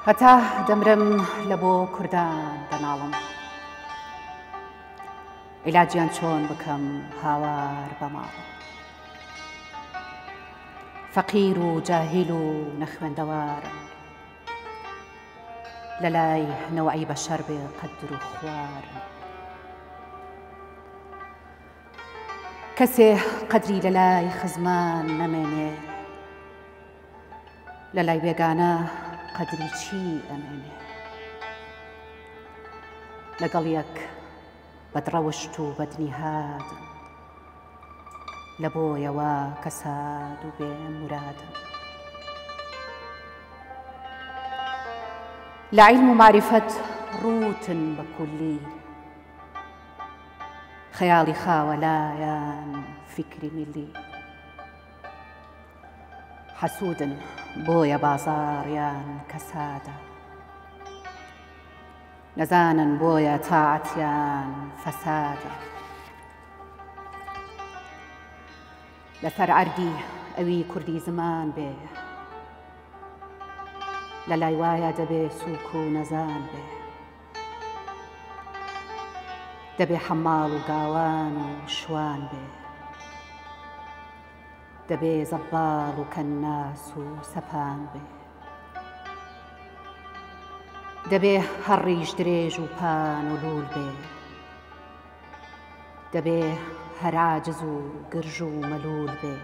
هەتا دەمرم لە بۆ کوردان دەناڵم. عیلاجیان چۆن بکەم هاوار بە ماڵم. فەقیر و جاهیل و نەخوێندەوارن. لە لای نەوعی بەشەر بێ قەدر و خوارن. کەسێ قەدری لە لای خزمان نەمێنێ. لە لای بێگانە قەدری چی ئەمێنێ؟ لەگەڵ یەک بەدڕەوشت و بەدنیهادن، لە بۆیەوە کەساد و بێ مورادن. لە عیلم و مەعریفەت ڕووتن بە کولی، خەیاڵی خاوە لایان فیکری میللی. حەسوودن بۆیە بازاڕیان کەسادە. نەزانن بۆیە تاعەتیان فەسادە. لەسەر عەردی ئەوی کوردی زمان بێ. لە لای وایە دەبێ سووک و نەزان بێ. دەبێ حەماڵ و گاوان و شوان بێ. دەبێ زەباڵ و کەناس و سەپان بێ. دەبێ هەر ڕیش درێژ و پان و لوول بێ. دەبێ هەر عاجز و گرژ و مەلوول بێ.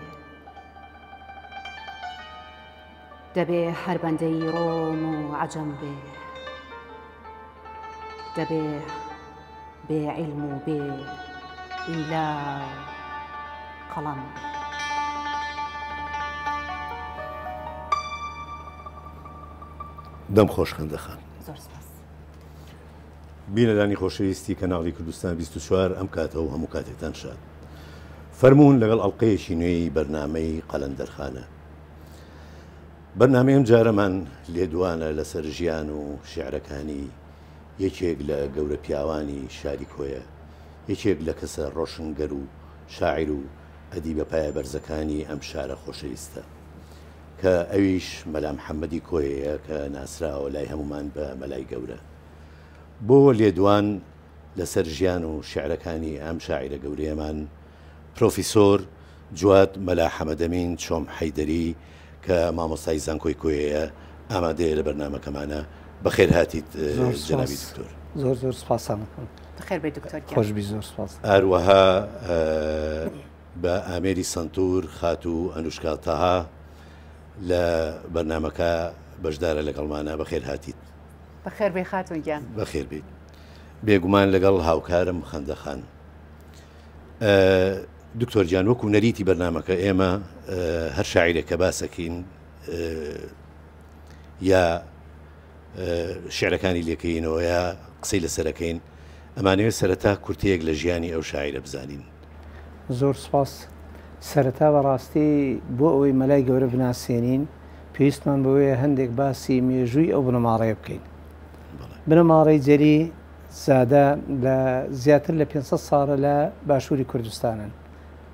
دەبێ هەر بەندەی ڕۆم و عەجەم بێ. دەبێ بێ عیلم و بێ ئیملا و قەڵەم بێ. دەم خۆش خەندە خان. زۆر سپاس. بینەرانی خۆشەویستی کەناڵی کوردستان 24 ئەم کاتە و هەموو کاتێکتان شاد. فەرموون لەگەڵ ئەڵلقەیەکی نوێی بەرنامەی قەلەندەرخانە. بەرنامەی ئەمجارەمان لێدوانە لەسەر ژیان و شیعرەکانی یەکێک لە گەورە پیاوانی شاری کۆیە، یەکێک لە کەسە ڕۆشنگەر و شاعیر و ئەدیبە پایەبەرزەکانی ئەم شارە خۆشەویستە کە ئەویش مەلا محەمەدی کۆیەیە کە ناسراوە لای هەموومان بە مەلای گەورە. بۆ لێدوان لەسەر ژیان و شیعرەکانی ئەم شاعیرە گەورەیەمان پرۆفیسۆر جواد مەلا حەمەدەمین چۆم حەیدەری کە مامۆستای زانکۆی کۆیەیە ئامادەیە لە بەرنامەکەمانە. بەخێر هاتیت جەنابی دکتۆر. زۆر زۆر سپاستان دەکەم. بەخێر بێی دکتۆر گیان. خۆش بی زۆر سپاس. هەروەها بە ئامێری سەنتور خاتوو ئەنوشکا تەها لە بەرنامەکە بەشدارە لەگەڵمانە بەخێر هاتیت. بەخێر بێی خاتوون گیان. بەخێر بیت. بێگومان لەگەڵ هاوکارم خەندە خان. دکتۆر گیان وەکو نەریتی بەرنامەکە ئێمە هەر شاعیرێک کە باسەکەین یا شعرەکانی لێکەینەوە یا قسەی لەسەرەکەین ئەمانەوێت سەرەتا کورتەیەک لە ژیانی ئەو شاعیرە بزانین. زۆر سپاس. سەرەتا بەڕاستی بۆ ئەوەی مەلای گەورە بناسێنین پێویستمان بەوەیە هەندێک باسی مێژووی ئەو بنەماڵەیە بکەین. بنەماڵەی جەلی زادە لە زیاتر لە 500 ساڵە لە باشووری کوردستانن.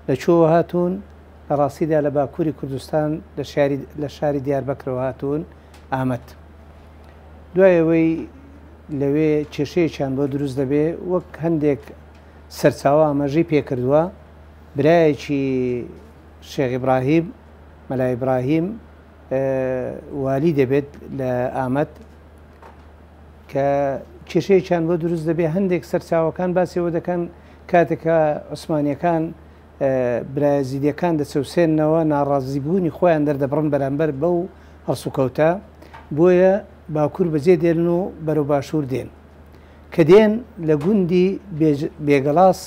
لە کوێوە هاتوون؟ لە ڕاستیدا لە باکووری کوردستان لە شاری لە شاری دیاربەکرەوە هاتوون، ئامەد. دوای ئەوەی لەوێ کێشەیەکیان بۆ دروست دەبێ، وەک هەندێک سەرچاوە ئاماژەی پێکردووە، برایەکی شێخ ئیبراهیم، مەلا ئیبراهیم، والی دەبێت لە ئامەد، کە کێشەیەکیان بۆ دروست دەبێت، هەندێک سەرچاوەکان باسی ئەوە دەکەن کاتێک کە عوسمانییەکان برایە زیدیەکان دەچەوسێننەوە ناڕازیبوونی خۆیان دەردەبڕن بەرامبەر بەو هەڵسوکەوتە، بۆیە باکوور بەجێ دێلن و بەرەو باشوور دێن. کە دێن لە گوندی بێگەڵاس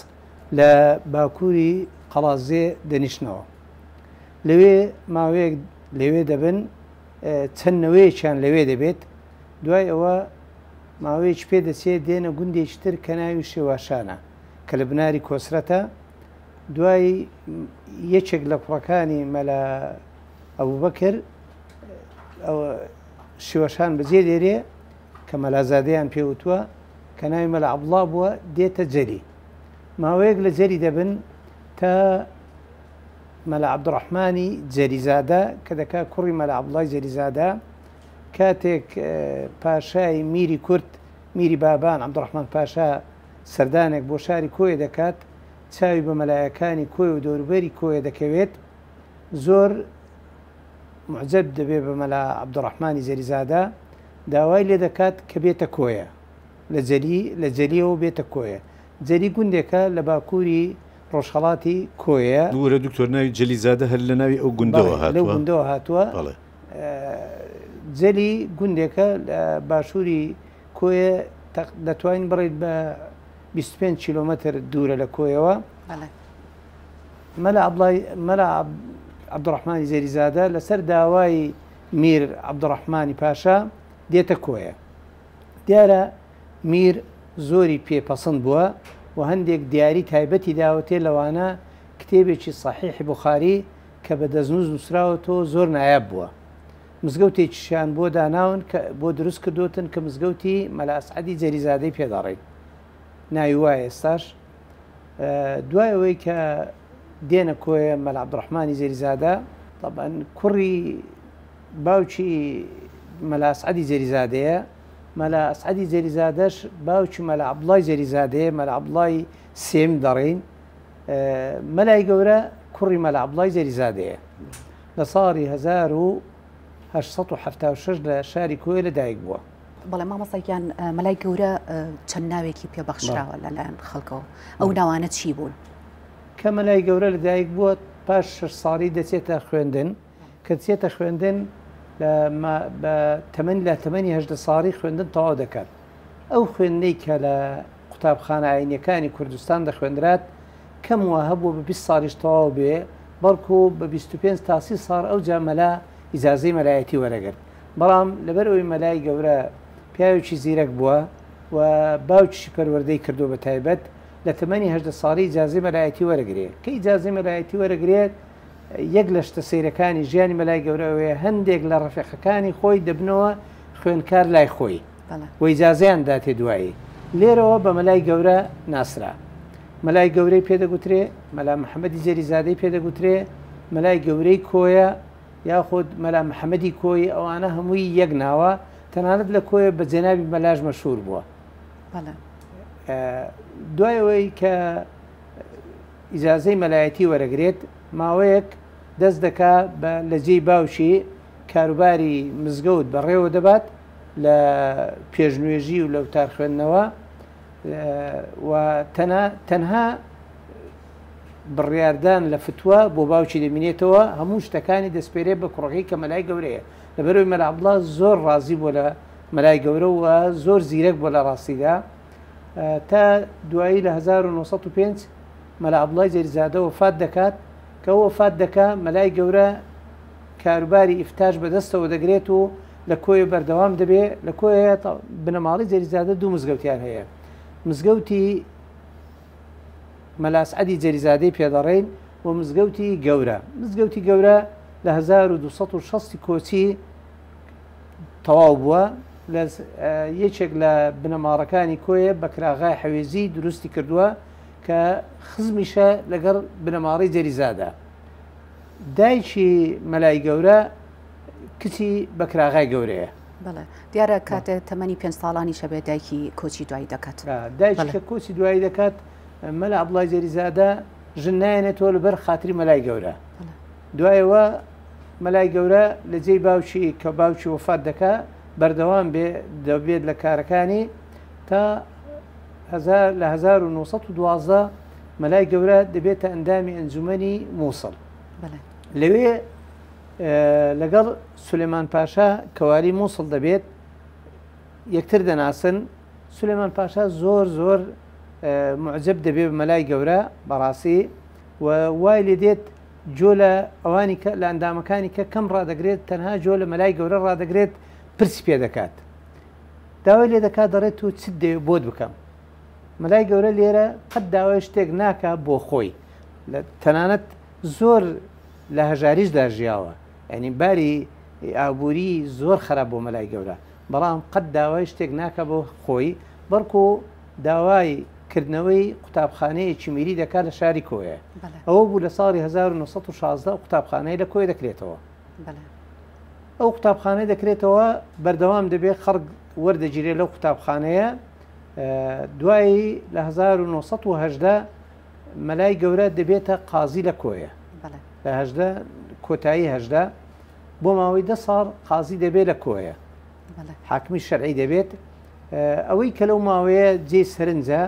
لە باکووری قەڵازێ دەنیشنەوە. لەوێ ماوەیەک لەوێ دەبن، چەند نەوەیەکیان لەوێ دەبێت، دوای ئەوە ماوەیەکی پێ دەچێت دێنە گوندێکی تر کە ناوی شێواشانە کە لە بناری کۆسرەتە، دوای یەکێک لە کوڕەکانی مەلا ئەبوبەکر شێوەشان بەجێ دێرێ کە مەلازادەیان پێوتووە کە ناوی مەلا عەبدوڵا بووە دێتە جەری ماوەیەک لە جەری دەبن تا مەلا عەبدوڕەحمانی جەریزادە کە دەکا کوڕی مەلا عەبدوڵای جەریزادە کاتێک پاشای میری کورد، میری بابان، عەبدوڕەحمان پاشا سەردانێک بۆ شاری کۆیە دەکات، چاوی بە مەلایەکانی کۆیە و دەوروبەری کۆیە دەکەوێت، زۆر موعجەب دەبێ بە مەلا عەبدوڕەحمانی جەلیزادە، داوای لێ دەکات کە بێتە کۆیە، لە جەلی، لە جەلیەوە بێتە کۆیە. جەلی گوندێکە لە باکووری ڕۆژهەڵاتی کۆیە. ببورە دکتۆر ناوی جەلیزادە هەر لە ناوی ئەو گوندەوە هاتووە؟ لەو گوندەوە هاتووە. بەڵێ. جەلی گوندێکە لە باشووری کۆیە، دەتوانین بڵێین بە 25 کیلۆمەتر دوورە لە کۆیەوە. مەلا عەبدوڵای مەلا عەبدوڕەحمانی زێریزادە لەسەر داوای میر عەبدوڕەحمانی پاشا دێتە کۆیە. دیارە میر زۆری پێ پەسند بووە و هەندێک دیاری تایبەتی داوەتێ لەوانە کتێبێکی سەحیحی بوخاری کە بە دەستنووس نووسراوەتەوە زۆر نایاب بووە. مزگەوتێکیشیان بۆ داناون کە بۆ دروست کردووتن کە مزگەوتی مەلا ئەسعەدی جەریزادەی پێ دەڕێین. ناوی وایە ئێستاش. دوای ئەوەی کە دێنە کۆیە مەلا عەبدوڕەحمانی جەریزادە، تەبعەن کوڕی باوکی مەلا ئەسعەدی جەریزادەیە، مەلا ئەسعەدی جەریزادەش باوکی مەلا عەبدوڵای جەریزادەیە، مەلا عەبدوڵای سێم دەڕێین. مەلای گەورە کوڕی مەلا عەبدوڵای جەریزادەیە. لە ساڵی 1876 لە شاری کۆیە لە دایک بووە. بەڵێ مامۆستا گیان، مەلای گەورە چەند ناوێکی پێ بەخشراوە لەلایەن خەڵکەوە، ئەو ناوانە چی بوون؟ کە مەلای گەورە لە دایک بووە پاش شەش ساڵی دەچێتە خوێندن، کە دەچێتە خوێندن بە تەمەنی لە تەمەنی 18 ساڵی خوێندن تەواو دەکات. ئەو خوێندنەی کە لە قوتابخانە ئاینیەکانی کوردستان دەخوێندرات کەم وا هەبووە بە 20 ساڵیش تەواو بێ، بەڵکو بە 25 تا 30 ساڵ ئەوجا مەلا ئیجازەی مەلایەتی وەرەگرت. بەڵام لەبەر ئەوەی مەلای گەورە پیاوێکی زیرەک بووە و باوکیشی پەروەردەی کردووە بە تایبەت لە تەمەنی 18 ساڵی ئیجازەی مەلایەتی وەرەگرێ. کە ئیجازەی مەلایەتی وەرەگرێت یەک لە شتە سەیرەکانی ژیانی مەلای گەورە ئەوەیە هەندێک لە ڕەفیقەکانی خۆی دەبنەوە خوێندکار لای خۆی و ئیجازەیان داتێ دوایی لێرەوە بە مەلای گەورە ناسرا. مەلای گەورەی پێ دەگوترێ، مەلا محەمەدی جەریزادەی پێ دەگوترێ، مەلای گەورەی کۆیە یاخود مەلا محەمەدی کۆیی ئەوانە هەمووی یەک ناوە، تەنانەت لە کۆیە بە جەنابی مەلاش مەشهور بووە. دوای ئەوەی کە ئیجازەی مەلایەتی وەرەگرێت، ماوەیەک دەست دەکا بە لە جێی باوکی کاروباری مزگەوت بەڕێوە دەبات لە پێشنوێژی و لە وتار خوێندنەوە و تەنها بڕیاردان لە فتوا بۆ باوکی دەمینێتەوە، هەموو شتەکانی دەسپێرێ بە کوڕەکەی کە مەلای گەورەیە. لەبەرئەوەی مەلا عەبدوڵا زۆر ڕازی بووە لە مەلای گەورە و زۆر زیرەک بووە لە ڕاستیدا. تا دوایی لە 1905 مەلا عەبدوڵای جەریزادە وەفات دەکات، کە ئەو وەفات دەکا مەلای گەورە کاروباری ئیفتاش بەدەستەوە دەگرێت و لە کۆیە بەردەوام دەبێ. لە کۆیە بنەماڵەی جەریزادە دوو مزگەوتیان هەیە، مزگەوتی مەلا ئەسعەدی جەریزادەی پێدەڕێین و مزگەوتی گەورە. مزگەوتی گەورە لە 1260 کۆچی تەواو بووە، لە یەکێک لە بنەماڵەکانی کۆیە بەکراغای حەوێزی دروستی کردووە کە خزمیشە لەگەڵ بنەماڵەی جەریزادە. دایکی مەلای گەورە کچی بەکراغای گەورەیە. بەڵێ دیارە کاتێ تەمەنی پێنج ساڵانیشە بێت دایکی کۆچی دوایی دەکات. دایکی کە کۆچی دوایی دەکات مەلا عەبدوڵای جەریزادە ژن نایەنێتەوە لەبەر خاتری مەلای گەورە. دوایەوە مەلای گەورە لە جێی باوکی کە باوکی وەفات دەکا بەردەوام بێ دەبێت لە کارەکانی تا لە 1912 مەلای گەورە دەبێتە ئەندامی ئەنجومەنی مووسڵ. لەوێ لەگەڵ سولێمان پاشا کەوالی مووسڵ دەبێت یەکتر دەناسن. سولێمان پاشا زۆر زۆر معجب دەبێت بە مەلای گەورە بەڕاستی و وای لێ دێت جۆ لە ئەوانی کە لە ئەندامەکانی کە کەم ڕادەگرێت تەنها جۆ لە مەلای گەورە ڕادەگرێت پرسی پێ دەکات داوای لێ دەکات دەڵێت تۆ چت دەوێت بۆت بکەم مەلای گەورە لێرە قەت داوای شتێک ناکا بۆ خۆی تەنانەت زۆر لە هەژاریشدا ژیاوە یعنی باری ئابووری زۆر خراپ بۆ مەلای گەورە بەڵام قەت داوای شتێک ناکا بۆ خۆی بەڵکو داوای کردنەوەی قوتابخانەیەکی میری دەکات لە شاری کۆیە. ئەوە بوو لە ساڵی 1916 قوتابخانەی لە کۆیە دەکرێتەوە. ئەو قوتابخانەیە دەکرێتەوە بەردەوام دەبێت خەڵک وەردەگیرێت لەو قوتابخانەیە دوایی لە 1970 مەلای گەورە دەبێتە قازی لە کۆیە لە هەژدە کۆتایی هەژدە بۆ ماوەی دە ساڵ قازی دەبێت لە کۆیە حاکمی شەرعی دەبێت ئەوەی کە لەو ماوەیە جێی سەرنجە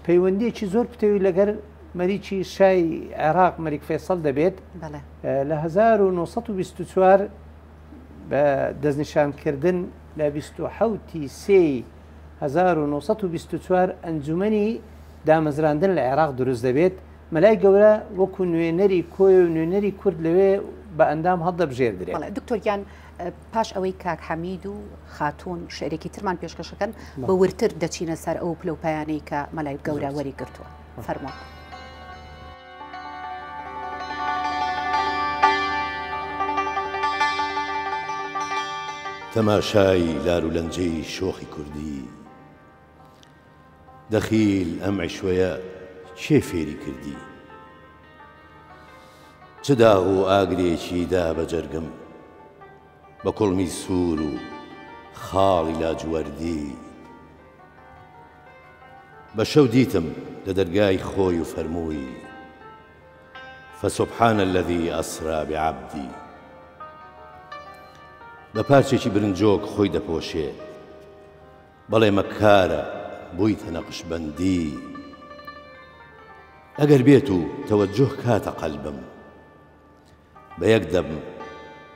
پەیوەندیەکی زۆر پتەوی لەگەر مەریکی شای عێراق مەریک فێسەڵ دەبێت لە 1924 بە دەستنیشانکردن لە 27 سێی 1924 ئەنجومەنی دامەزراندن لە عێراق دروست دەبێت مەلای گەورە وەکو نوێنەری کۆیە و نوێنەری کورد لەوێ بە ئەندام هەڵدەبژێردرێت. بەڵێ دکتۆر گیان پاش ئەوەی کاک حەمید و خاتوون شعرێکی ترمان پێشکەشەکەن بە ورتر دەچینە سەر ئەو پلە و پایانەی کە مەلای گەورە وەری گرتووە. فەرموو. تەماشای لارولەنجەی شۆخی کوردی. دەخیل ئەم عیشوەیە کێ فێری کردی؟ چ داغ و ئاگرێکی دا بە جەرگم، بە کوڵمی سوور و خاڵی لاجوەردی. بە شەو دیتم لە دەرگای خۆی و فەرمووی، فسبحان الذی اسری بعبدی. بە پارچێکی برنجۆک خۆی دەپۆشێ. بەڵێ مەککارە بوویتە نەقشبەندی ئەگەر بێت و تەوەجوه کاتە قەلبم بە یەک دەم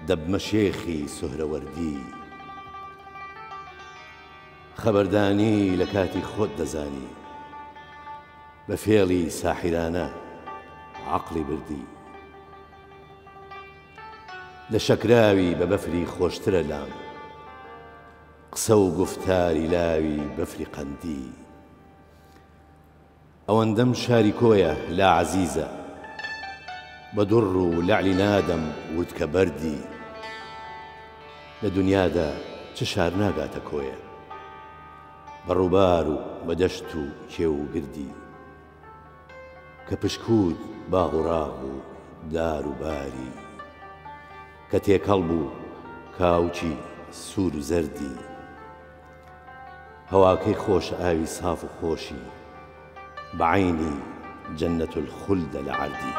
دەبمە شێخی سوهرەوەردی خەبەردانی لە کاتی خۆت دەزانی بە فێڵی ساحیرانە عەقڵی بردی لە شەکراوی بە بەفری خۆشترە لام. قسە و گوفتاری لاوی بەفری قەندی. ئەوەندەم شاری کۆیە لا عەزیزە. بە دوڕ و لەعلی نادەم وردکە بەردی. لە دونیادا چ شار ناگاتە کۆیە. بە ڕووبار و بە دەشت و کێو و گردی. کە پشکووت باغ و ڕاغ و دار و باری. کە تێکەڵ بوو کاوکی سوور و زەردی. هەواکەی خۆشە ئاوی ساف و خۆشی. بە عەینی جەننەت الخلدە لە عەردی.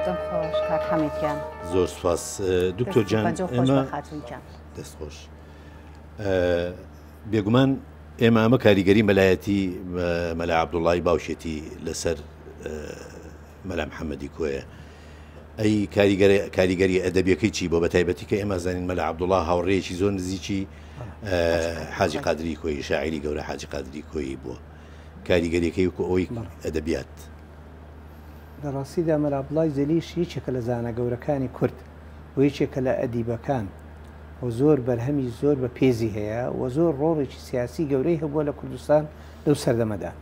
دەم خۆش کاک حەمید گیان. زۆر سوپاس دکتۆر گیان. دەست خۆش بە خاتوون گیان. دەست خۆش. بێگومان ئێمە ئەمە کاریگەری مەلایەتی مەلا عەبدوڵڵای باوکێتی لەسەر مەلا محەممەدی کۆیە. ئەی کاریگەری ئەدەبیەکەی چی بۆ بە تایبەتی کە ئێمە زانین مەلا عەبدوڵڵا هاوڕێیەکی زۆر نزیکی حاجی قادری کۆیی شاعیری گەورە حاجی قادری کۆیی بووە کاریگەریەکەی وەکو ئەوەی ئەدەبیات. لە ڕاستیدا مەلا عەبدوڵای جەلیش یەکێکە لە زانا گەورەکانی کورد و یەکێکە لە ئەدیبەکان و زۆر بەرهەمی زۆر بە پێزی هەیە و زۆر ڕۆڵێکی سیاسی گەورەی هەبووە لە کوردستان لەو سەردەمەدا.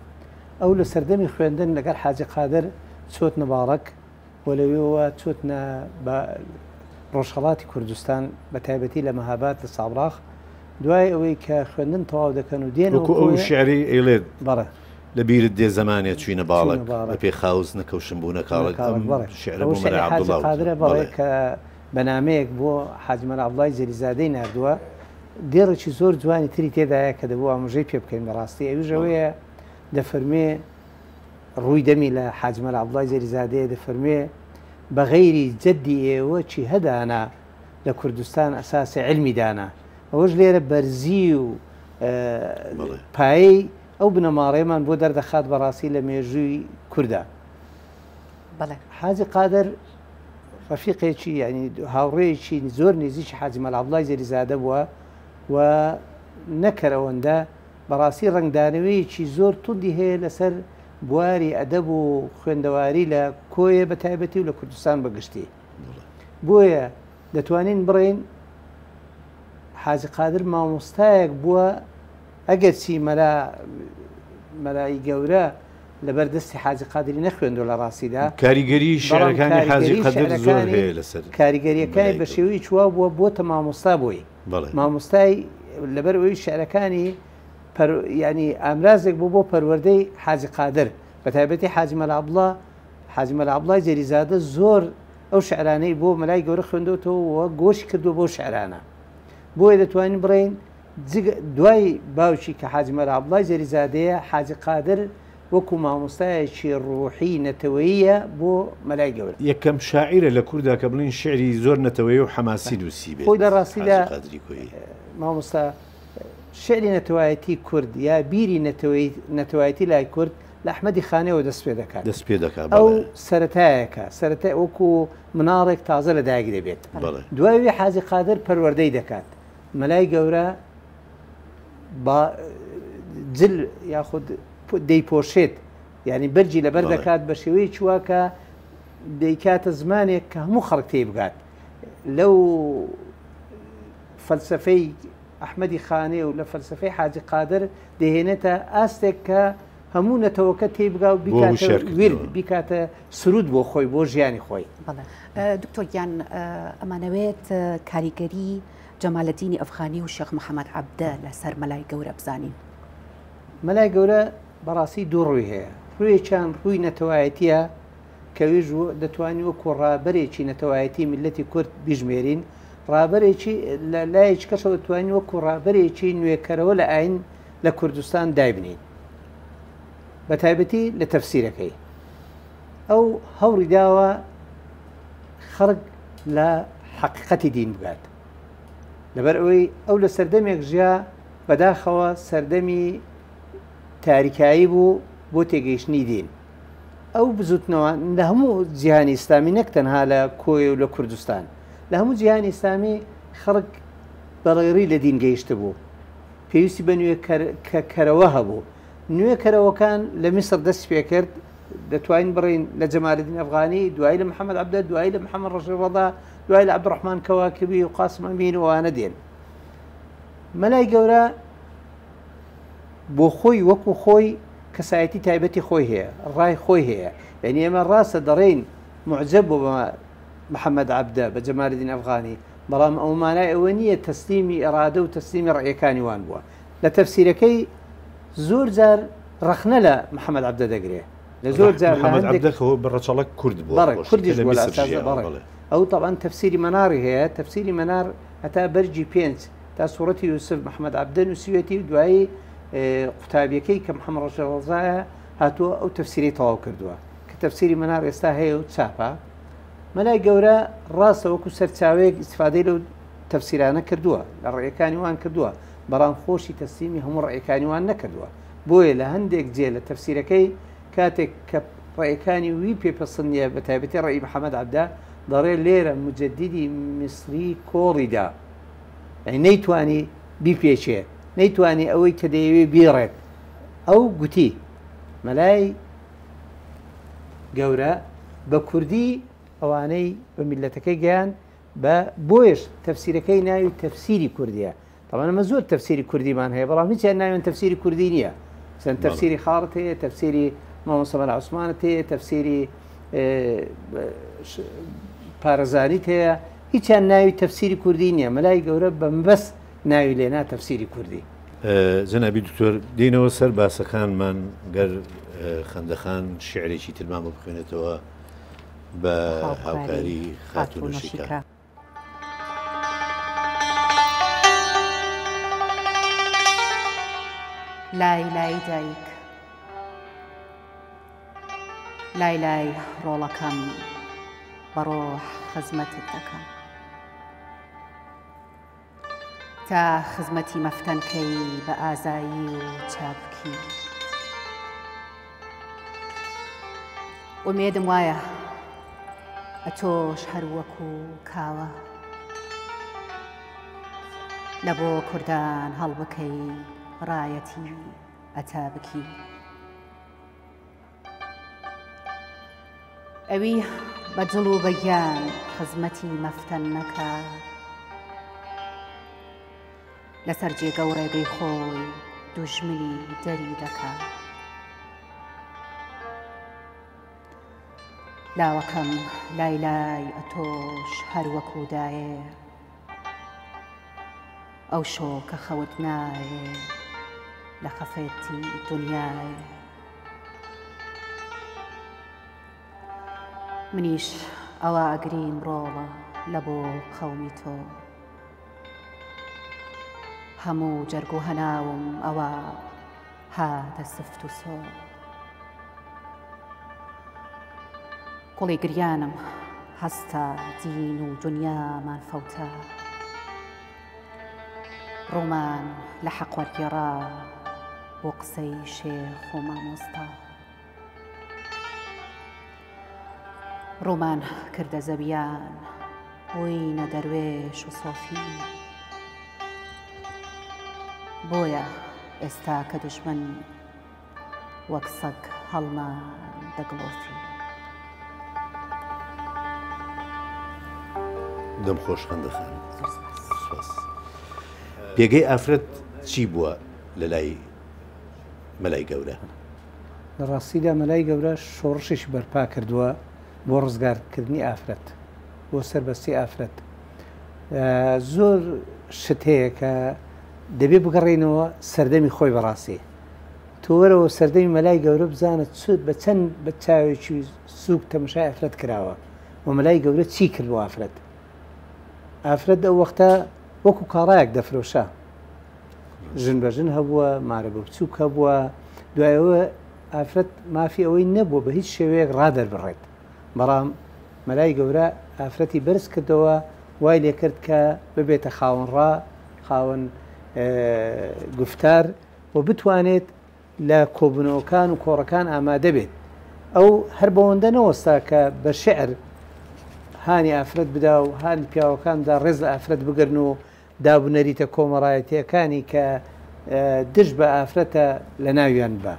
ئەو لە سەردەمی خوێندن لەگەڵ حاجی قادر چۆتنە باڵەک و لەوێوە چۆتنە بە ڕۆژهەڵاتی کوردستان بە تایبەتی لە مەهاباد لە سابڵاغ دوای ئەوەی کە خوێندن تەواو دەکەن و دێنەوە وەکو ئەو شعرەی ئەیڵێت بەڵێ. لە بیرت دێ زەمانێ چوینە باڵەک چوینە باڵەک. بە پێ خاوس نەکەوشم بوونە کاڵەک بوونە کاڵەک ئەم بەڵێ. شعرە ئەوە بۆ مەلا شعری حاجی عەبدوڵڵا وتووە قادرە بەڵێ بەڵێ. کە بە نامەیەک بۆ حاجی مەلا عەبدوڵڵای جەلیزادەی ناردووە دێڕێکی زۆر جوانی تری تێدایە کە دەبوو ئامۆژەی پێ بکەین بەڕاستی ئەویش بەڵێ. ئەوەیە دەفەرموێ ڕووی دەمی لە حاجی مەلا عەبدوڵڵای جەلیزادەیە دەفەرموێ بە غەیری جەدی ئێوە چی هەدانا لە کوردستان ئەساسی عیلمی دانا ئەوەش لێرە بەرزی و پایەی ئەو بنەماڵەیەمان بۆ دەردەخات بەڕاستی لە مێژووی کوردا. حاجی قادر ڕەفیقێکی یعنی هاوڕێیەکی زۆر نزیکی حاجی مەلا عەبدوڵای جەلیزادە بووە و نەکەر ئەوەندە بەڕاستی ڕەنگدانەوەیەکی زۆر توندی هەیە لەسەر بواری ئەدەب و خوێندەواری لە کۆیە بە تایبەتی و لە کوردستان بە گشتی. بۆیە دەتوانین بڵێین حاجی قادر مامۆستایەک بووە ئەگەرچی مەلا مەلای گەورە لەبەر دەستی حاجی قادری نەخوێندووە لە ڕاستیدا کاریگەری بەڵام شعرەکانی حاجی کاریگەری قادر زۆر شعرەکانی هەیە لەسەر کاریگەریەکانی مەلای بە گەورە. شێوەیەکی وا بووە بۆتە مامۆستا بۆی بەڵێ. مامۆستای لەبەر ئەوەی شعرەکانی پەر یانی ئامرازێک بوو بۆ پەروەردەی حاجی قادر بە تایبەتی حاجی مەلا عەبدوڵا حاجی مەلا عەبدوڵای جەلیزادە زۆر ئەو شعرانەی بۆ مەلای گەورە خوێندۆتەوە و گۆشی کردووە بەو شعرانە. بۆیە دەتوانین بڵێین جگە دوای باوکی کە حاجی مەلا عەبدوڵای جەریزادەیە، حاجی قادر وەکوو مامۆستایەکی ڕووحی نەتەوەییە بۆ مەلای گەورە. یەکەم شاعیرە لە کوردا کە بڵێین شیعری زۆر نەتەوەیی و حەماسی نووسیبێت، خۆی لە ڕاستیدا حاجی قادری کۆیی. مامۆستا شیعری نەتەوایەتی کورد یا بیری نەتەوەیی نەتەوایەتی لای کورد لە ئەحمەدی خانیەوە دەست پێ دەکات. دەست پێ دەکات، ئەو بەڵێ. سەرەتایەکە، سەرەتای وەکوو مناڵێک تازە لە دایک دەبێت. بەڵێ. دوای وی حاجی قادر پەروەردەی دەکات. مەلای گەورە با جل یاخود دەیپۆشێت یعنی بەرگی لەبەر دەکات بە شێوەیەکی وا کە دەیکاتە زمانێک کە هەموو خەڵک تێی بگات لەو فەلسفەی ئەحمەدی خانێ و لە فەلسفەی حاجی قادر دەهێنێتە ئاستێک کە هەموو نەتەوەکە تێی بگا و بیکاتە ویرد بیکاتە سرود بۆ خۆی بۆ ژیانی خۆی. دکتۆر گیان ئەمانەوێت کاریگەری جەمالەدینی ئەفغانی و شێخ محەمەد عەبدە لەسەر مەلای گەورە بزانین. مەلای گەورە بەڕاستی دوو ڕووی هەیە، ڕوویەکیان ڕووی نەتەوایەتییە کە ویش دەتوانین وەکو ڕابەرێکی نەتەوایەتی میللەتی کورد بیژمێرین، ڕابەرێکی لە لایەکی کەشەوە دەتوانین وەکو ڕابەرێکی نوێکەرەوە لە ئاین لە کوردستان دایبنێین بە تایبەتی لە تەفسیرەکەی ئەو هەوڵی داوە خەڵک لە حەقیقەتی دین بگات لەبەر ئەوەی ئەو لە سەردەمێک ژیا بەداخەوە سەردەمی تاریکایی بوو بۆ تێگەیشتنی دین ئەو بزوتنەوە لە هەموو جیهانی ئیسلامی نەک تەنها لە کۆیە و لە کوردستان لە هەموو جیهانی ئیسلامی خەڵک بەڕێڕی لە دین گەیشتبوو پێویستی بە نوێکەرەوە هەبوو نوێکەرەوەکان لە میسر دەست پێکرد دەتوانین بڕین لە جەمالەدین ئەفغانی دوایی لە محەممەد عەبدە دوایی لە محەممەد ڕەشید ڕەضا دوای لە عەبدوڕەحمان کەواکبی و قاسم ئەمین و ئەوانە دێن مەلای گەورە بۆ خۆی وەکو خۆی کەسایەتی تایبەتی خۆی هەیە ڕای خۆی هەیە یعنی ئێمە ڕاستە دەڕێین معجب بۆ بە محەممەد عەبدە بە جەمالەدین ئەفغانی بەڵام ئەو مانای ئەوە نییە تەسلیمی ئێرادە و تەسلیمی ڕەئیەکانی وان بووە لە تەفسیرەکەی زۆر جار ڕەخنە لە محەممەد عەبدە دەگرێ لە زۆر جار محەممەد عەبدە خۆ بە ڕەچەڵەک کورد بووە بەڵێ کوردیش بووە لە ئەساسدا بەڵێ ئەو تەبعەن تەفسیری مەناڕی هەیە تەفسیری مەنار هەتا بەرگی پێنج تا سوڕەتی یوسف محەممەد عەبدە نووسیوێتی و دوایی قوتابیەکەی کە محەممەد ڕەشید ڕەزایە هاتووە ئەو تەفسیرەی تەواو کردووە کە تەفسیری مەنار ئێستا هەیە و چاپە مەلای گەورە ڕاستە وەکو سەرچاوەیەک ئیستفادەی لەو تەفسیرانە کردووە لە ڕێیەکانی وان کردووە بەڵام خۆشی تەسلیمی هەموو ڕێیەکانی وان نەکردووە بۆیە لە هەندێک جێ لە تەفسیرەکەی کاتێک کە ڕێیەکانی وی پێ پەسند نییە بە تایبەتی ڕێی محەممەد عەبدە دەڵێ لێرە مجددی میسری کۆڵی دا یعنی نەیتوانی بیپێچێ نەیتوانی ئەوەی کە دەیەوێ بیڕێت ئەو گوتی مەلای گەورە بە کوردی ئەوانەی بە میللەتەکەی گەیاند بە بۆیەش تەفسیرەکەی ناوی تەفسیری کوردیە تەبعەن ئەمە زۆر تەفسیری کوردیمان هەیە بەڵام هیچیان ناویان تەفسیری کوردی نییە چەند تەفسیری خاڕت هەیە تەفسیری مامۆستا مەلا عوسمانت هەیە تەفسیری پارەزانیت هەیە هیچیان ناوی تەفسیری کوردی نییە مەلای گەورە بە مەبەست ناوی لێنا تەفسیری کوردی. جەنابی دکتۆر دێینەوە سەر باسەکانمان گەر خەندەخان شیعرێکی ترمان بۆ بخوێنێتەوە بە هاوکاری خاتوو نەشیکا. لای لای دایک لای لای ڕۆڵەکەم بە ڕۆح خزمەتت دەکەم. تا خزمەتی مەفتەن کەی بە ئازایی و چاپکی. ئومێدم وایە ئەتۆش هەر وەکو کاوە لە بۆ کوردان هەڵبکەی ڕایەتی ئەتا بکی. ئەوی بە دڵ و بە گیان خزمەتی مەفتەن نەکا لەسەر جێگە و ڕێگەی خۆی دوژمنی دەری دەکا. لاوەکەم لای لای ئەتۆش هەر وەکوو دایێ ئەو شۆ کە خەوت نایێ لە خەفەتی دونیایێ. منیش ئەوا ئەگریم ڕۆڵە لە بۆ قەومی تۆ. هەموو جەرگ و هەناوم ئەوا هاتە سفت و سۆ. کوڵی گریانم هەستا دین و دونیامان فەوتا. ڕوومان لە حەق وەرگێڕا بۆ قسەی شێخ و مامۆستا. ڕوومان کردە زەویان بووینە دەروێش و سۆفی. بۆیە ئێستا کە دوژمن وەک سەگ هەڵمان دەگڵۆفی. دەم خۆش خەندە خانم. سپاس. پێگەی ئافرەت چی بووە لە لای مەلای گەورە؟ لە ڕاستیدا مەلای گەورە شۆڕشێکی بەرپا کردووە بۆ ڕزگارکردنی ئافرەت، بۆ سەربەستی ئافرەت. زۆر شت هەیە کە دەبێ بگەڕێینەوە سەردەمی خۆی بەڕاستی. تۆ وەرەوە سەردەمی مەلای گەورە بزانە چ بە چەند بە چاوێکی سووک تەمەشای ئافرەت کراوە و مەلای گەورە چی کرد بۆ ئافرەت. ئافرەت ئەو وەختە وەکو کاڵایەک دەفرۆشا. ژن بە ژن هەبووە، مارە بە بچووک هەبووە، دوای ئەوە ئافرەت مافی ئەوەی نەبووە بە هیچ شێوەیەک ڕادەربڕێت، بەڵام مەلای گەورە ئافرەتی بەرز کردەوە وای لێکرد کە ببێتە خاوەن ڕا، خاوەن گوفتار و بتوانێت لە کۆبوونەوەکان و کۆڕەکان ئامادە بێت. ئەو هەر بەوەندە نەوەستا کە بە شیعر هانی ئافرەت بدا و هانی پیاوەکان بدا ڕێز لە ئافرەت بگرن و دابونەریتە کۆمەڵایەتییەکانی کە دژ بە ئافرەتە لەناویان ببا.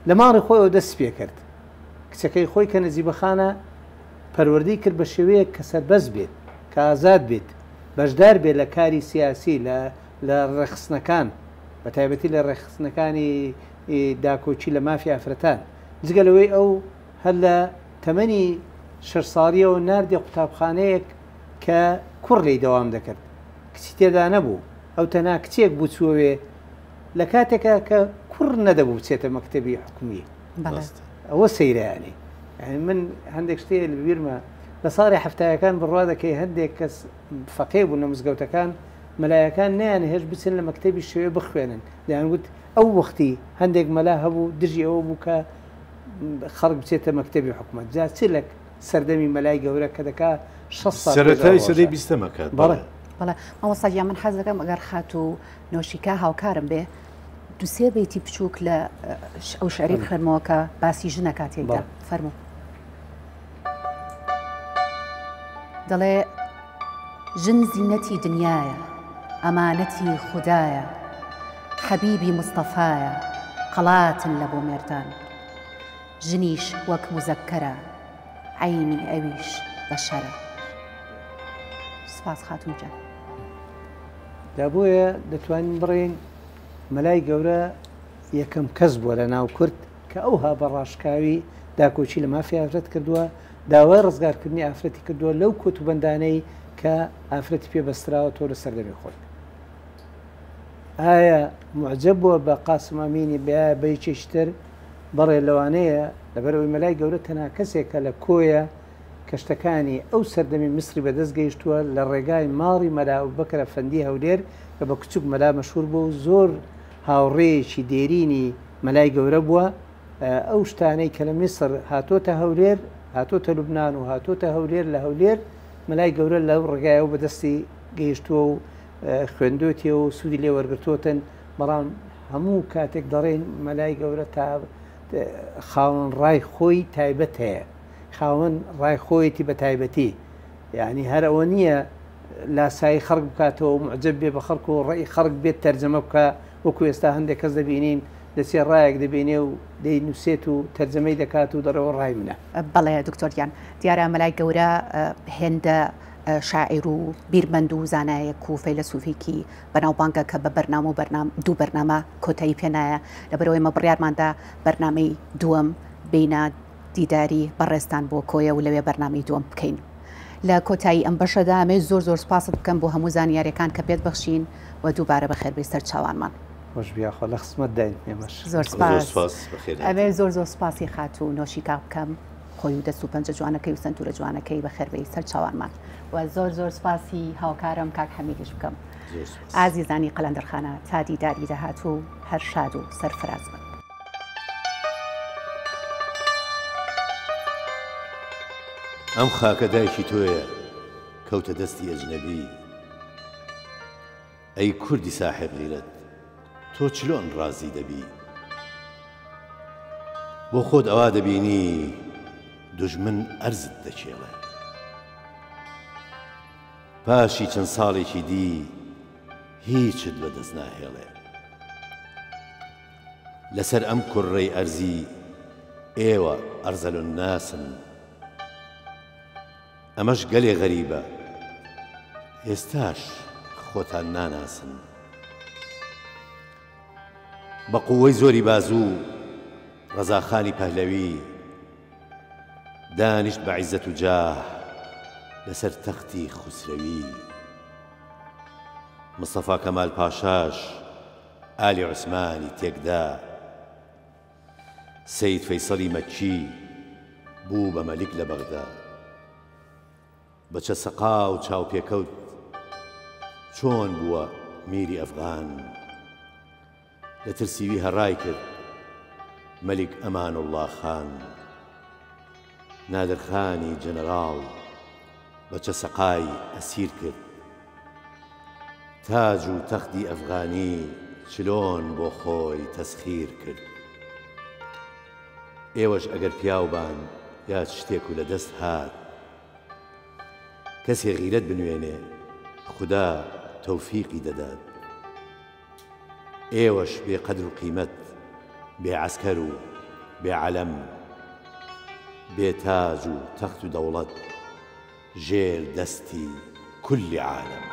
لە ماڵی خۆیەوە دەستی پێکرد. کچەکەی خۆی کە نەجیبە خانە پەروەردەی کرد بە شێوەیەک کە سەربەست بێت، کە ئازاد بێت، بەشدار بێت لە کاری سیاسی، لە لە ڕێکخستنەکان، بە تایبەتی لە ڕێکخستنەکانی داکۆکی لە مافی ئافرەتان. جگە لەوەی ئەو هەر لە تەمەنی شەش ساڵییەوە ناردیە قوتابخانەیەک کە کوڕ لێی دەوام دەکرد کچی تێدا نەبوو ئەو تەنها کچێک بوو چووە وێ لە کاتێکا کە کوڕ نەدەبوو بچێتە مەکتەبی حکومی ئەوە سەیرە یانی یعنی من هەندێک شتێ لە بیرمە لە ساڵی هەفتایەکان بڕوا دەکەی هەندێک کەس فەقێ بوون لە مزگەوتەکان مەلایەکان نیان هێش بچن لە مەکتەبی شێوێ بخوێنن دەیانگوت ئەو وەختی هەندێک مەلا هەبوو دژی ئەوە بوو کە خەڵک بچێتە مەکتەبی حکومەت جا چ لە سەردەمی مەلای گەورە کە دەکا 60 ساڵ سەرەتای سەدەی بیستەمە کات بەڵێ. بەڵێ مامۆستا گیان من حەز دەکەم ئەگەر خاتوو نۆشیکا هاوکارم بێ دوسێ بەیتی بچووک لە ئەو شعری بخوێنمەوە کە باسی ژنە کاتێکدا فەرموو. دەڵێ ژن زینەتی دنیایە ئەمانەتی خودایە حەبیبی مستەفایە قەڵاتن لە بۆ مێردان. ژنیش وەک موزەکەرە عەینی ئەویش بەشەرە. سپاس خاتوون گیان. جا بۆیە دەتوانین بڵێین مەلای گەورە یەکەم کەس بووە لە ناو کورد کە ئەوها بە ڕاشکاوی داکۆکی لە مافی ئافرەت کردووە، داوای ڕزگارکردنی ئافرەتی کردووە لەو کۆتوبەندانەی کە ئافرەتی پێ بەستراوەتەوە لە سەردەمی خۆی. ئایا موعجەب بووە بە قاسم ئەمینی بە بە یەکێکی تر؟ بەڵێ لەوانەیە، لەبەرئەوەی مەلای گەورە تەنها کەسێکە لە کۆیە کە شتەکانی ئەو سەردەمی میسری بەدەست گەیشتووە لە ڕێگای ماڵی مەلا ئەبوبەکر ئەفەندی هەولێر کە بە کوچک مەلا مەشهور بووە و زۆر هاوڕێیەکی دێرینی مەلای گەورە بووە ئەو شتانەی کە لە میسر هاتۆتە هەولێر هاتۆتە لوبنان و هاتۆتە هەولێر لە هەولێر مەلای گەورە لەو ڕێگایەوە بەدەستی گەیشتووە و خوێندۆتیەوە و سوودی لێ وەرگرتووەتن بەڵام هەموو کاتێک دەڵێن مەلای گەورە تا خاوەن ڕای خۆی تایبەت هەیە خاوەن ڕای خۆیەتی بە تایبەتی یعنی هەر ئەوە نییە لاسایی خەڵک بکاتەوە و معجب بێ بە خەڵک و ڕێی خەڵک بێت تەرجەمە بکە وەکو ئێستا هەندێک کەس دەبینین دەچێت ڕایەک دەبینێ و دەینووسێت و تەرجەمەی دەکات و دەڕەوە ڕای منە. بەڵێ دکتۆر گیان دیارە مەلای گەورە هێندە شاعیر و بیرمەند و زانایەک و فەیلەسوفێکی بەناوبانگە کە بە بەرنامە و بەرنامە دوو بەرنامە کۆتایی پێنایە لەبەرئەوەی ئێمە بڕیارماندا بەرنامەی دووەم بینە دیداری بەڕێزتان بۆ کۆیە و لەوێ بەرنامەی دووەم بکەین لە کۆتایی ئەم بەشەدا ئەمێ زۆر زۆر سپاست بکەم بۆ هەموو زانیاریەکان کە پێت بەخشین و دووبارە بەخێربێی سەر چاوانمان. خۆش بی یاخوا لە خزمەت داین ئێمەش. زۆر سپاس. ئەمێ زۆر زۆر سپاسی خاتوو نۆشیکا بکەم. خۆی و دەست و پەنجە جوانەکەی و سەنتورە جوانەکەی بەخێربێی سەر چاوانمان و زۆر زۆر سپاسی هاوکارم کاک حەمیدیش بکەم. ئازیزانی قەلەندەرخانە تا دیداری داهاتوو هەر شاد و سەرفراز بن. ئەم خاکە دایکی تۆیە کەوتە دەستی ئەجنەبی ئەی کوردی ساحێب غیرەت تۆ چلۆن ڕازی دەبی بۆ خۆت ئەوا دەبینی دوژمن ئەرزت دەکێڵێ. پاشی چەند ساڵێکی دی هیچت بە دەست ناهێڵێ. لەسەر ئەم کورڕەی ئەرزی ئێوە ئەرزەلولناسن. ئەمەش گەلێ غەریبە ئێستاش خۆتان ناناسن. بە قووەی زۆری بازوو ڕەزاخانی پەهلەوی، دانیشت بە عیزەت و جاه لەسەر تەختی خوسرەوی. مستەفا کەمال پاشاش ئالی عوسمانی تێکدا. سەید فەیسەڵی مەککی بوو بە مەلیک لە بەغدا. بەچە سەقاو چاوپێکەوت چۆن بووە میری ئەفغان. لە ترسی وی هەڕای کرد مەلیک ئەمانوڵڵا خان. نادر خانی جەنەراڵ بەچە سەقای ئەسیر کرد. تاج و تەختی ئەفغانی چلۆن بۆ خۆی تەسخیر کرد. ئێوەش ئەگەر پیاو بان یا چ شتێک و لە دەست هات کەسێ غیرەت بنوێنێ خودا تەوفیقی دەدات. ئێوەش بێ قەدر و قیمەت، بێ عەسکەر و بێ عەلەم، بێ تاج و تەخت و دەوڵەت، ژێر دەستی کولی عالەم.